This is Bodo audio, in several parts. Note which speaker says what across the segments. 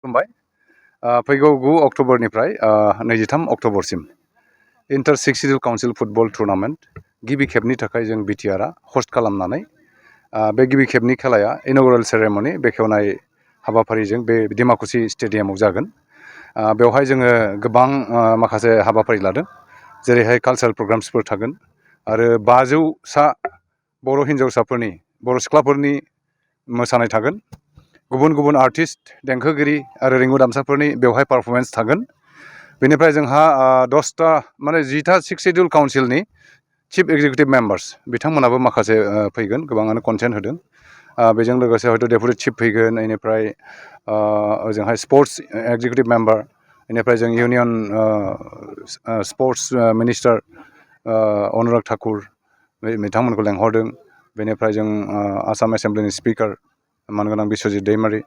Speaker 1: खुलुमबाय फैगौ 9 अक्ट'बरनिफ्राय 23 अक्ट'बरसिम inter six schedule council football tournament गिबि खेबनि थाखाय जों बिटिआरआ हस्ट खालामनानै बे गिबि खेबनि खेलाया इन'ग्रेल सेरेमनि बेखेवनाय हाबाफारिजों बे डिमाकुसि स्टेडियामाव जागोन। बेवहाय जोङो गोबां माखासे हाबाफारि लादों, जेरैहाय कालचारेल प्रग्राम्सफोर थागोन आरो 500सा बर' हिन्जावसाफोरनि बर' सिख्लाफोरनि मोसानाय थागोन। गुबुन गुबुन आर्टिस्ट देंखोगिरि आरो रिंगु दामसाफोरनि बेवहाय पारफरमेन्स थागोन। बेनिफ्राय जोंहा 10टा माने 10टा सिक्स शिडिउल काउन्सिलनि चिफ एक्जिकिउटिभ मेम्बार्स बिथांमोनाबो माखासे फैगोन, गोबाङानो कन्सेन्ट होदों। बेजों लोगोसे हयथ' डेपुटि चिफ फैगोन, बेनिफ्राय ओजोंहाय स्पर्ट्स एक्जिकिउटिभ मेम्बार, बेनिफ्राय जों union sports minister Anurag Thakur बिथांमोनखौ लेंहरदों। बेनिफ्राय जों आसाम एसेम्ब्लिनि स्पिकार मानगोनां बिस्वजित दैमारि,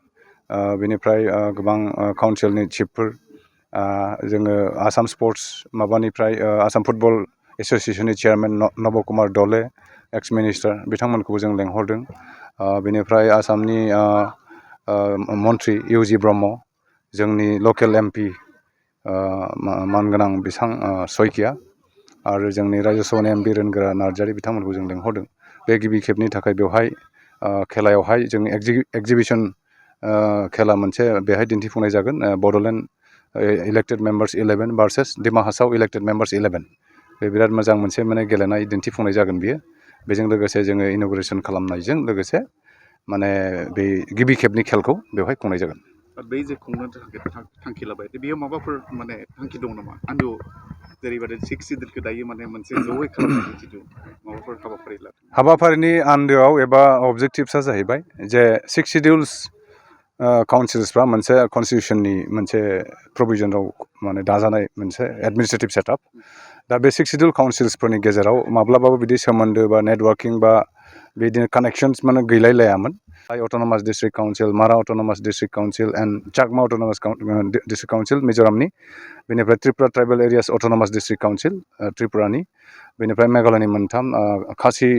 Speaker 1: बेनिफ्राय गोबां काउन्सिलनि चिफफोर, जोङो आसाम स्पर्ट्स माबानिफ्राय आसाम फुटबल एस'सियेसननि चेयारमेन नब कुमार दले, एक्स मिनिस्टार, बिथांमोनखौबो जों लेंहरदों। बेनिफ्राय आसामनि मन्थ्रि इउ जि ब्रह्म, जोंनि लकेल एमपि मानगोनां बिथां सयकिया, आरो जोंनि रायजो सभानि एम बिरेन नार्जारि बिथांमोनखौ जों लेंहरदों। बे गिबि खेबनि थाखाय बेवहाय खेलायावहाय जों एक्जिबिसन खेला मोनसे बेहाय दिन्थिफुंनाय जागोन, Bodoland elected members 11 versus Dima Hasao elected members 11। बे बिराद मोजां मोनसे माने गेलेनाय दिन्थिफुंनाय जागोन बियो। बेजों लोगोसे जोङो इन'ग्रेसन खालामनायजों लोगोसे माने बे गिबि खेबनि खेलखौ बेवहाय खुंनाय जागोन।
Speaker 2: बै जे खुंनो थांखि लाबाय बेयाव माबाफोर माने थांखि दं नामा? आन्दोआव जेरैबायदि सिक्स शिडिउलखौ दायो माने मोनसे जयै खालामनायनि जिथु माबाफोर हाबाफारि लादों?
Speaker 1: हाबाफारिनि आन्दोआव एबा अबजेक्टिभ्सआ जाहैबाय जे सिक्स शिडिउल्स काउन्सिल्सफ्रा मोनसे कनस्टिटिउसननि मोनसे प्रभिजनाव माने दाजानाय मोनसे एडमिनिस्ट्रेटिभ सेटआप। दा बे सिक्स शिडिउल काउन्सिल्सफोरनि गेजेराव माब्लाबाबो बिदि सोमोन्दो बा नेटवार्किं बा बिदिनो कानेक्सन्स माने गैलायलायामोन। Autonomous district council, Mara autonomous district council and Chakma autonomous district council मिज'रामनि, बेनिफ्राय Tripura tribal areas autonomous district council त्रिपुरानि, बेनिफ्राय मेघालयनि मोनथाम Khasi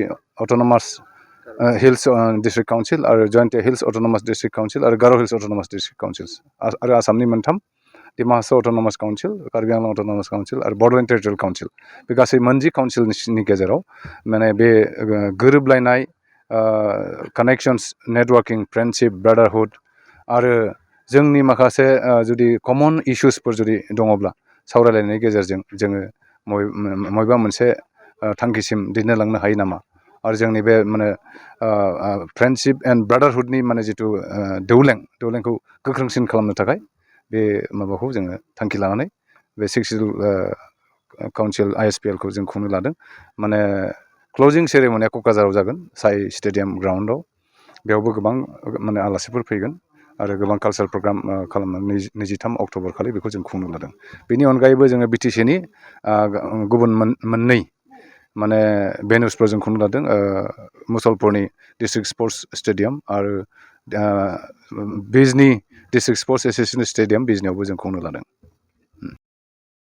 Speaker 1: autonomous hills district council आरो Jaintia hills autonomous district council आरो Garo' hills autonomous district councils, आरो आसामनि मोनथाम Dima Hasao autonomous council, Karbi Anglong autonomous council आरो बड'लेण्ड टेरिटरियेल काउन्सिल। बे गासै 10 काउन्सिलनि गेजेराव माने बे गोरोबलायनाय कानेक्सन्स, नेटवार्किं, फ्रेन्डशिप, ब्रादारहुड आरो जोंनि माखासे जुदि कमन इस्युसफोर जुदि दङब्ला सावरायलायनायनि गेजेरजों जोङो बबेबा मोनसे थांखिसिम दैदेनलांनो हायो नामा, आरो जोंनि बे माने फ्रेन्डशिप एन्ड ब्रादारहुडनि माने जिथु दौलेंखौ गोख्रोंसिन खालामनो थाखाय बे माबाखौ जोङो थांखि लानानै बे सिक्स शिडिउल काउन्सिल ISPL खौ जों खुंनो लादों। माने क्लजिं सेरेमनिया क'क्राझाराव जागोन, साइ स्टेडियाम ग्राउन्डआव। बेयावबो गोबां माने आलासिफोर फैगोन आरो गोबां कालचारेल प्रग्राम खालामनानै 23 अक्ट'बर खालि बेखौ जों खुंनो लादों। बेनि अनगायैबो जोङो बिटिसिनि गुबुन मोननै माने भेन्युसफोर जों खुंनो लादों, मुसलपुरनि डिस्ट्रिक्ट स्पर्ट्स स्टेडियाम आरो बिजनि डिस्ट्रिक्ट स्पर्ट्स एस'सियेसन स्टेडियाम बिजनियावबो जों खुंनो लादों।